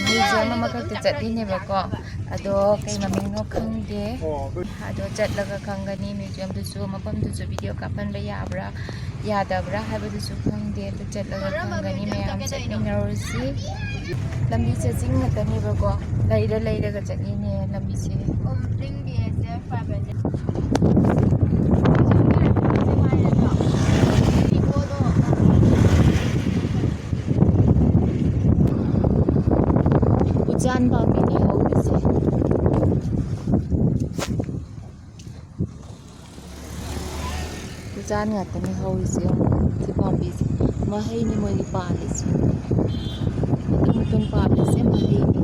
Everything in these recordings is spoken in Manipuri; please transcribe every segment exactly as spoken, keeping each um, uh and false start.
ꯃ꯭ꯌꯨꯖꯤꯌꯝ ꯑꯃꯈꯛꯇ ꯆꯠꯂꯤꯅꯦꯕꯀꯣ, ꯑꯗꯣ ꯀꯩ ꯃꯃꯤꯡꯅꯣ ꯈꯪꯗꯦ꯫ ꯑꯗꯣ ꯆꯠꯂꯒ ꯈꯪꯒꯅꯤ꯫ ꯃ꯭ꯌꯨꯖꯤꯌꯝꯗꯨꯁꯨ, ꯃꯐꯝꯗꯨꯁꯨ ꯚꯤꯗꯤꯑꯣ ꯀꯥꯞꯍꯟꯕ ꯌꯥꯕ꯭ꯔꯥ ꯌꯥꯗꯕ꯭ꯔꯥ ꯍꯥꯏꯕꯗꯨꯁꯨ ꯈꯪꯗꯦ꯫ ꯑꯗꯨ ꯆꯠꯂꯒ ꯈꯪꯒꯅꯤ꯫ ꯃꯌꯥꯝ ꯆꯠꯃꯤꯟꯅꯔꯨꯁꯤ꯫ ꯂꯝꯕꯤꯁꯦ ꯆꯤꯡ ꯉꯥꯛꯇꯅꯦꯕꯀꯣ, ꯂꯩꯔ ꯂꯩꯔꯒ ꯆꯠꯂꯤꯅꯦ ꯂꯝꯕꯤꯁꯦ꯫ ꯎꯆꯥꯟ ꯄꯥꯝꯕꯤꯅꯦ ꯍꯧꯔꯤꯁꯦ꯫ ꯎꯆꯥꯟ ꯉꯥꯛꯇꯅꯦ ꯍꯧꯔꯤꯁꯦ꯫ ꯌꯦꯡꯉꯣ, ꯁꯤ ꯄꯥꯝꯕꯤꯁꯦ ꯃꯍꯩꯅꯤ ꯃꯣꯏꯒꯤ ꯄꯥꯜꯂꯤꯁꯦ꯫ ꯃꯇꯨꯝ ꯃꯇꯨꯝ ꯄꯥꯜꯂꯤꯁꯦ ꯃꯍꯩꯅꯤ꯫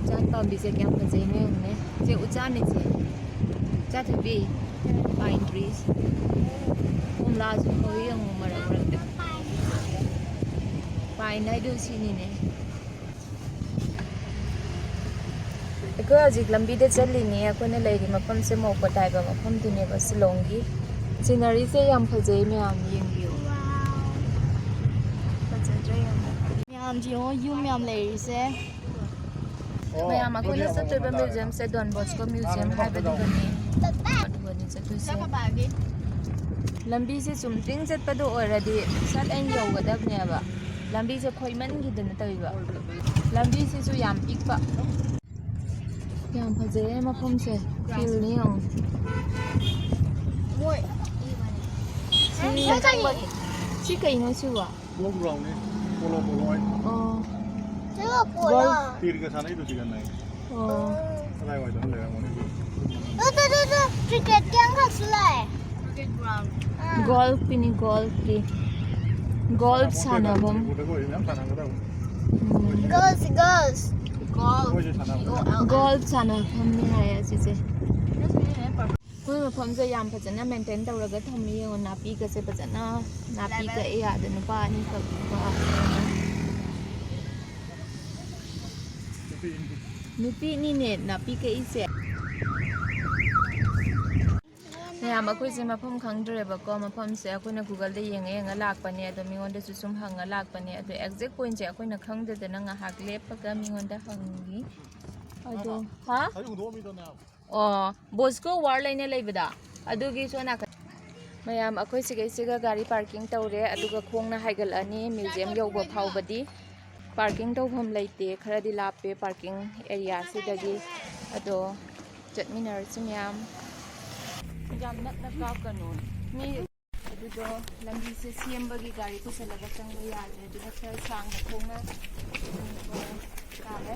ꯎꯆꯥꯟ ꯄꯥꯝꯕꯤꯁꯦ ꯀꯌꯥꯝ ꯐꯖꯩꯅꯣ ꯌꯦꯡꯉꯨꯅꯦ꯫ ꯁꯦ ꯎꯆꯥꯟꯅꯦ ꯁꯦ꯫ ꯎꯆꯥꯟ ꯊꯣꯏꯕꯤ꯫ Pine trees꯫ ꯀꯣꯝꯂꯥꯁꯨ ꯍꯧꯋꯤ ꯌꯦꯡꯉꯨ ꯃꯔꯛ ꯃꯔꯛꯇ꯫ Pine ꯍꯥꯏꯗꯣ ꯁꯤꯅꯤꯅꯦ꯫ ꯑꯩꯈꯣꯏ ꯍꯧꯖꯤꯛ ꯂꯝꯕꯤꯗ ꯆꯠꯂꯤꯅꯦ꯫ ꯑꯩꯈꯣꯏꯅ ꯂꯩꯔꯤ ꯃꯐꯝꯁꯦ ꯃꯧꯄꯠ ꯍꯥꯏꯕ ꯃꯐꯝꯗꯨꯅꯦꯕ ꯁꯤꯂꯣꯡꯒꯤ꯫ ꯁꯤꯅꯔꯤꯁꯦ ꯌꯥꯝ ꯐꯖꯩ ꯃꯌꯥꯝ, ꯌꯦꯡꯕꯤꯌꯨ꯫ ꯐꯖꯗ꯭ꯔꯥ ꯌꯦꯡꯉꯣ꯫ ꯃꯌꯥꯝꯁꯦ ꯌꯦꯡꯉꯣ, ꯌꯨꯝ ꯌꯥꯝ ꯂꯩꯔꯤꯁꯦ꯫ ꯃꯌꯥꯝ ꯑꯩꯈꯣꯏꯅ ꯆꯠꯇꯣꯏꯕ ꯃ꯭ꯌꯨꯖꯤꯌꯝꯁꯦ ꯗꯣꯟ ꯕꯣꯁꯀꯣ ꯃ꯭ꯌꯨꯖꯤꯌꯝ ꯍꯥꯏꯕꯗꯨꯗꯅꯦ꯫ ꯑꯗꯨꯒꯅꯦ ꯆꯠꯇꯣꯏꯁꯦ꯫ ꯂꯝꯕꯤꯁꯦ ꯆꯨꯝꯗ꯭ꯔꯤꯡ ꯆꯠꯄꯗꯣ ꯑꯣꯏꯔꯗꯤ ꯁꯠ ꯑꯩꯅ ꯌꯧꯒꯗꯕꯅꯦꯕ꯫ ꯂꯝꯕꯤꯁꯦ ꯈꯣꯏꯃꯟꯈꯤꯗꯅ ꯇꯧꯔꯤꯕ꯫ ꯂꯝꯕꯤꯁꯤꯁꯨ ꯌꯥꯝ ꯄꯤꯛꯄ꯫ ꯌꯥꯝ ꯐꯖꯩꯌꯦ ꯃꯐꯝꯁꯦ꯫ ꯐꯤꯜꯅꯤ ꯌꯦꯡꯉꯣ꯫ ꯁꯤ ꯁꯤ ꯀꯩꯅꯣ ꯁꯤꯕꯣ? Polo ground ꯅꯤ꯫ Polo, polo ꯍꯥꯏ꯫ ꯑꯣ꯫ ꯆꯠꯂꯣ, polo꯫ ꯇꯤꯔꯒ ꯁꯥꯟꯅꯩꯗꯣ ꯁꯤꯒ ꯅꯛꯑꯦ꯫ ꯑꯣ꯫ ꯑꯗꯥꯏꯋꯥꯏꯗ ꯑꯃ ꯂꯩꯔꯝꯒꯅꯤ꯫ Two, two, two, two, cricket ꯀꯤ ꯑꯃꯈꯛꯁꯨ ꯂꯥꯛꯑꯦ꯫ Cricket ground꯫ ꯑꯥ꯫ ꯒꯣꯜꯐꯀꯤꯅꯤ, ꯒꯣꯜꯐꯀꯤ꯫ ꯒꯣꯜꯐ ꯁꯥꯟꯅꯐꯝ꯫ ꯃꯅꯤꯄꯨꯔꯗꯒ ꯑꯣꯏꯔꯗꯤ ꯃꯌꯥꯝ ꯁꯥꯟꯅꯒꯗꯕ꯫ ꯎꯝ꯫ Girls, girls꯫ ꯃꯣꯏꯁꯨ ꯁꯥꯟꯅꯕ꯫ Golf꯫ ꯒꯣꯜꯐ ꯁꯥꯟꯅꯐꯝꯅꯤ ꯍꯥꯏꯌꯦ ꯑꯁꯤꯁꯦ꯫ ꯑꯩꯈꯣꯏ ꯃꯐꯝꯁꯦ ꯌꯥꯝ ꯐꯖꯅ maintain ꯇꯧꯔꯒ ꯊꯝꯃꯤ꯫ ꯌꯦꯡꯉꯣ, ꯅꯥꯄꯤꯒꯁꯦ ꯐꯖꯅ, ꯅꯥꯄꯤ ꯀꯛꯑꯦ ꯑꯥꯗ ꯅꯨꯄꯥ ꯑꯅꯤꯈꯛ꯫ ꯅꯨꯄꯤ ꯑꯅꯤꯅꯦ ꯅꯥꯄꯤ ꯀꯛꯏꯁꯦ꯫ ꯃꯌꯥꯝ, ꯑꯩꯈꯣꯏꯁꯦ ꯃꯐꯝ ꯈꯪꯗ꯭ꯔꯦꯕꯀꯣ꯫ ꯃꯐꯝꯁꯦ ꯑꯩꯈꯣꯏꯅ Google-ꯗ ꯌꯦꯡꯉ ꯌꯦꯡꯉ ꯂꯥꯛꯄꯅꯦ, ꯑꯗꯣ ꯃꯤꯉꯣꯟꯗꯁꯨ ꯁꯨꯝ ꯍꯪꯉ ꯂꯥꯛꯄꯅꯦ꯫ ꯑꯗꯣ exact point-ꯁꯦ ꯑꯩꯈꯣꯏꯅ ꯈꯪꯗꯗꯅ ꯉꯥꯏꯍꯥꯛ ꯂꯦꯞꯄꯒ ꯃꯤꯉꯣꯟꯗ ꯍꯪꯉꯤ꯫ ꯑꯗꯣ, ꯍꯥ? ꯑꯣ, ꯕꯣꯁꯀꯣ ꯋꯥꯔ ꯂꯩꯅ ꯂꯩꯕꯗ, ꯑꯗꯨꯒꯤ ꯁꯣꯝ ꯅꯥꯀꯟ꯫ ꯃꯌꯥꯝ, ꯑꯩꯈꯣꯏ ꯁꯤꯒꯩꯁꯤꯒ ꯒꯥꯔꯤ parking ꯇꯧꯔꯦ, ꯑꯗꯨꯒ ꯈꯣꯡꯅ ꯍꯥꯏꯒꯠꯂꯛꯑꯅꯤ museum ꯌꯧꯕ ꯐꯥꯎꯕꯗꯤ꯫ Parking ꯇꯧꯐꯝ ꯂꯩꯇꯦ, ꯈꯔꯗꯤ ꯂꯥꯞꯄꯦ parking area-ꯁꯤꯗꯒꯤ꯫ ꯑꯗꯣ ꯆꯠꯃꯤꯟꯅꯔꯁꯤ ꯃꯌꯥꯝ꯫ ꯌꯥꯝ ꯅꯛꯅ ꯀꯥꯞꯀꯅꯨ꯫ ꯃꯤ ꯑꯗꯨꯗꯣ ꯂꯝꯕꯤꯁꯦ ꯁꯦꯝꯕꯒꯤ ꯒꯥꯔꯤ ꯄꯨꯁꯜꯂꯒ ꯆꯪꯕ ꯌꯥꯗ꯭ꯔꯦ, ꯑꯗꯨꯅ ꯈꯔ ꯁꯥꯡꯅ ꯈꯣꯡꯅ ꯇꯥꯔꯦ꯫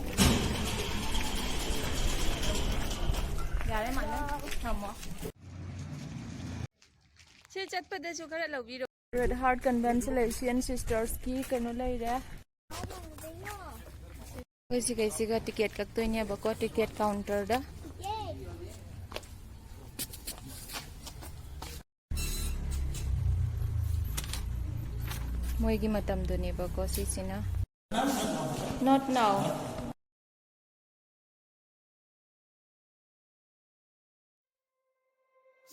ꯌꯥꯔꯦ, ꯃꯥꯅ ꯊꯝꯃꯣ꯫ ꯁꯤ ꯆꯠꯄꯗꯁꯨ ꯈꯔ ꯂꯧꯕꯤꯔꯣ꯫ Red Heart Convention-ꯁꯤꯗ Sisters-ꯀꯤ ꯀꯩꯅꯣ ꯂꯩꯔꯦ꯫ ꯑꯩꯈꯣꯏ ꯁꯤꯒꯩꯁꯤꯒ ticket ꯀꯛꯇꯣꯏꯅꯦꯕꯀꯣ, ticket counter-ꯗ꯫ ꯃꯣꯏꯒꯤ ꯃꯇꯝꯗꯨꯅꯦꯕꯀꯣ ꯁꯤꯁꯤꯅ꯫ Not now.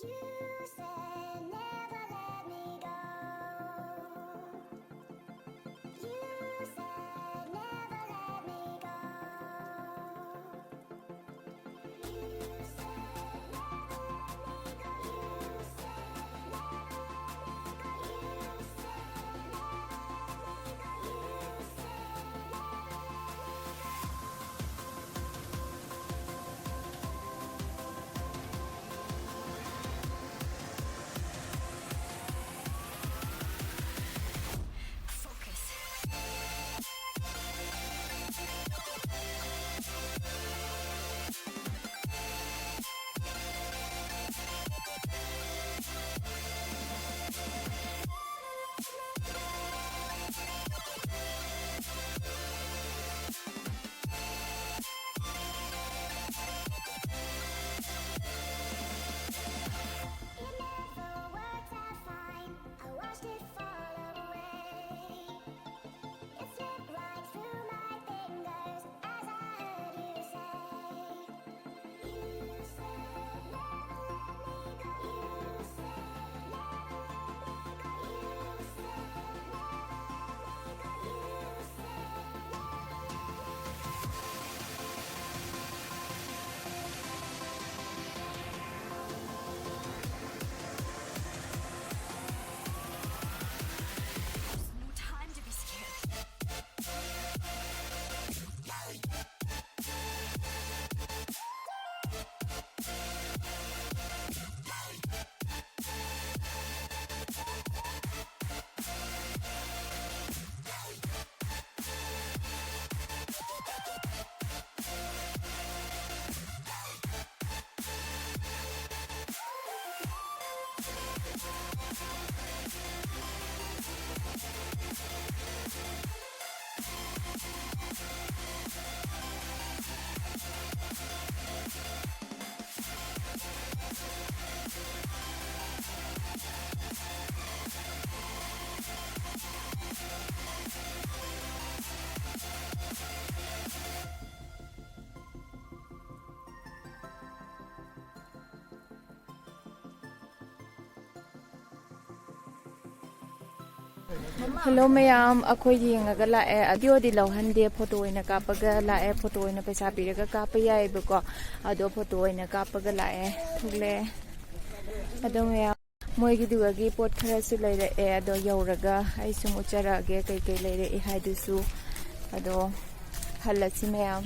You said never let me go. You said never let me go. You said never let me go. You said never let me go. You said never let me go. You said never let me go. Hello ꯃꯌꯥꯝ, ꯑꯩꯈꯣꯏ ꯌꯦꯡꯉꯒ ꯂꯥꯛꯑꯦ꯫ ꯑꯗꯤꯑꯣꯗꯤ ꯂꯧꯍꯟꯗꯦ, ꯐꯣꯇꯣ ꯑꯣꯏꯅ ꯀꯥꯞꯄꯒ ꯂꯥꯛꯑꯦ꯫ ꯐꯣꯇꯣ ꯑꯣꯏꯅ ꯄꯩꯁꯥ ꯄꯤꯔꯒ ꯀꯥꯞꯄ ꯌꯥꯏꯑꯕꯀꯣ, ꯑꯗꯣ ꯐꯣꯇꯣ ꯑꯣꯏꯅ ꯀꯥꯞꯄꯒ ꯂꯥꯛꯑꯦ꯫ ꯊꯣꯛꯂꯛꯑꯦ꯫ ꯑꯗꯣ ꯃꯌꯥꯝ, ꯃꯣꯏꯒꯤꯗꯨꯒꯤ ꯄꯣꯠ ꯈꯔꯁꯨ ꯂꯩꯔꯛꯑꯦ꯫ ꯑꯗꯣ ꯌꯧꯔꯒ ꯑꯩ ꯁꯨꯝ ꯎꯠꯆꯔꯛꯑꯒꯦ ꯀꯩꯀꯩ ꯂꯩꯔꯛꯏ ꯍꯥꯏꯗꯨꯁꯨ꯫ ꯑꯗꯣ ꯍꯜꯂꯁꯤ ꯃꯌꯥꯝ꯫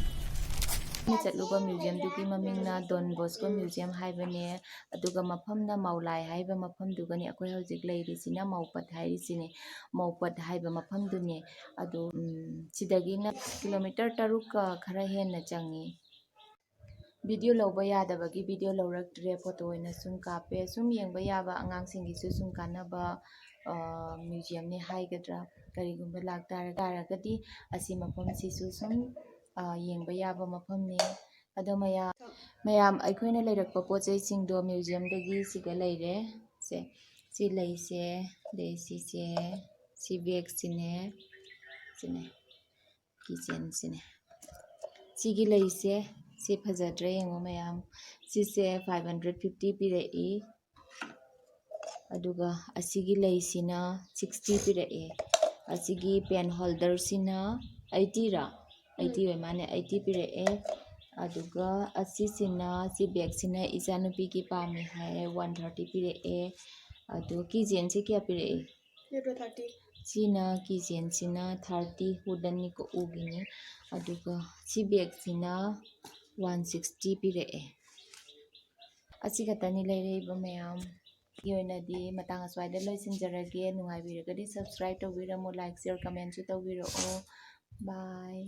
ꯑꯩꯅ ꯆꯠꯂꯨꯕ ꯃ꯭ꯌꯨꯖꯤꯌꯝꯗꯨꯒꯤ ꯃꯃꯤꯡꯅ ꯗꯣꯟ ꯕꯣꯁꯀꯣ ꯃ꯭ꯌꯨꯖꯤꯌꯝ ꯍꯥꯏꯕꯅꯦ꯫ ꯑꯗꯨꯒ ꯃꯐꯝꯅ ꯃꯥꯎꯂꯥꯏ ꯍꯥꯏꯕ ꯃꯐꯝꯗꯨꯒꯅꯤ ꯑꯩꯈꯣꯏ ꯍꯧꯖꯤꯛ ꯂꯩꯔꯤꯁꯤꯅ, ꯃꯥꯎꯄꯠ ꯍꯥꯏꯔꯤꯁꯤꯅꯦ꯫ ꯃꯥꯎꯄꯠ ꯍꯥꯏꯕ ꯃꯐꯝꯗꯨꯅꯦ꯫ ꯑꯗꯣ, ꯎꯝ, ꯁꯤꯗꯒꯤꯅ ꯀꯤꯂꯣꯃꯤꯇꯔ ꯇꯔꯨꯛꯀ ꯈꯔ ꯍꯦꯟꯅ ꯆꯪꯉꯤ꯫ ꯚꯤꯗꯤꯑꯣ ꯂꯧꯕ ꯌꯥꯗꯕꯒꯤ ꯚꯤꯗꯤꯑꯣ ꯂꯧꯔꯛꯇ꯭ꯔꯦ, ꯐꯣꯇꯣ ꯑꯣꯏꯅ ꯁꯨꯝ ꯀꯥꯞꯄꯦ꯫ ꯁꯨꯝ ꯌꯦꯡꯕ ꯌꯥꯕ, ꯑꯉꯥꯡꯁꯤꯡꯒꯤꯁꯨ ꯁꯨꯝ ꯀꯥꯟꯅꯕ, ꯑ, ꯃ꯭ꯌꯨꯖꯤꯌꯝꯅꯤ ꯍꯥꯏꯒꯗ꯭ꯔꯥ, ꯀꯔꯤꯒꯨꯝꯕ ꯂꯥꯛꯇꯥꯔ-, ꯇꯥꯔꯒꯗꯤ ꯑꯁꯤ ꯃꯐꯝꯁꯤꯁꯨ ꯁꯨꯝ, ꯑ, ꯌꯦꯡꯕ ꯌꯥꯕ ꯃꯐꯝꯅꯤ꯫ ꯑꯗꯣ ꯃꯌꯥꯝ, ꯃꯌꯥꯝ ꯑꯩꯈꯣꯏꯅ ꯂꯩꯔꯛꯄ ꯄꯣꯠ ꯆꯩꯁꯤꯡꯗꯣ ꯃ꯭ꯌꯨꯖꯤꯌꯝꯗꯒꯤ ꯁꯤꯗ ꯂꯩꯔꯦ꯫ ꯁꯦ, ꯁꯤ ꯂꯩꯁꯦ, ꯑꯗꯩ ꯁꯤꯁꯦ, ꯁꯤ ꯕꯦꯒꯁꯤꯅꯦ, ꯁꯤꯅꯦ, ꯀꯤꯆꯦꯟꯁꯤꯅꯦ꯫ ꯁꯤꯒꯤ ꯂꯩꯁꯦ, ꯁꯤ ꯐꯖꯗ꯭ꯔꯥ ꯌꯦꯡꯉꯣ ꯃꯌꯥꯝ꯫ ꯁꯤꯁꯦ five hundred fifty ꯄꯤꯔꯛꯏ꯫ ꯑꯗꯨꯒ ꯑꯁꯤꯒꯤ ꯂꯩꯁꯤꯅ sixty ꯄꯤꯔꯛꯑꯦ꯫ ꯑꯁꯤꯒꯤ ꯄꯦꯟ ꯍꯣꯜꯗꯔꯁꯤꯅ eighty ꯔꯥ? Eighty ꯑꯣꯏ ꯃꯥꯅꯦ, eighty ꯄꯤꯔꯛꯑꯦ꯫ ꯑꯗꯨꯒ ꯑꯁꯤꯁꯤꯅ, ꯁꯤ ꯕꯦꯒꯁꯤꯅ ꯏꯆꯥꯅꯨꯄꯤꯒꯤ ꯄꯥꯝꯃꯦ ꯍꯥꯏꯌꯦ, one thirty ꯄꯤꯔꯛꯑꯦ꯫ ꯑꯗꯨ ꯀꯤꯆꯦꯟꯁꯦ ꯀꯌꯥ ꯄꯤꯔꯛꯏ? Zero thirty꯫ ꯁꯤꯅ ꯀꯤꯆꯦꯟꯁꯤꯅ thirty, ꯋꯨꯗꯟꯅꯤꯀꯣ, ꯎꯒꯤꯅꯤ꯫ ꯑꯗꯨꯒ ꯁꯤ ꯕꯦꯒꯁꯤꯅ one sixty ꯄꯤꯔꯛꯑꯦ꯫ ꯑꯁꯤ ꯈꯛꯇꯅꯤ ꯂꯩꯔꯛꯏꯕ ꯃꯌꯥꯝ꯫ ꯑꯩꯒꯤ ꯑꯣꯏꯅꯗꯤ ꯃꯇꯥꯡ ꯑꯁ꯭ꯋꯥꯏꯗ ꯂꯣꯏꯁꯤꯟꯖꯔꯒꯦ꯫ ꯅꯨꯡꯉꯥꯏꯕꯤꯔꯒꯗꯤ subscribe ꯇꯧꯕꯤꯔꯝꯃꯨ, like, share, comment ꯁꯨ ꯇꯧꯕꯤꯔꯛꯑꯣ꯫ Bye꯫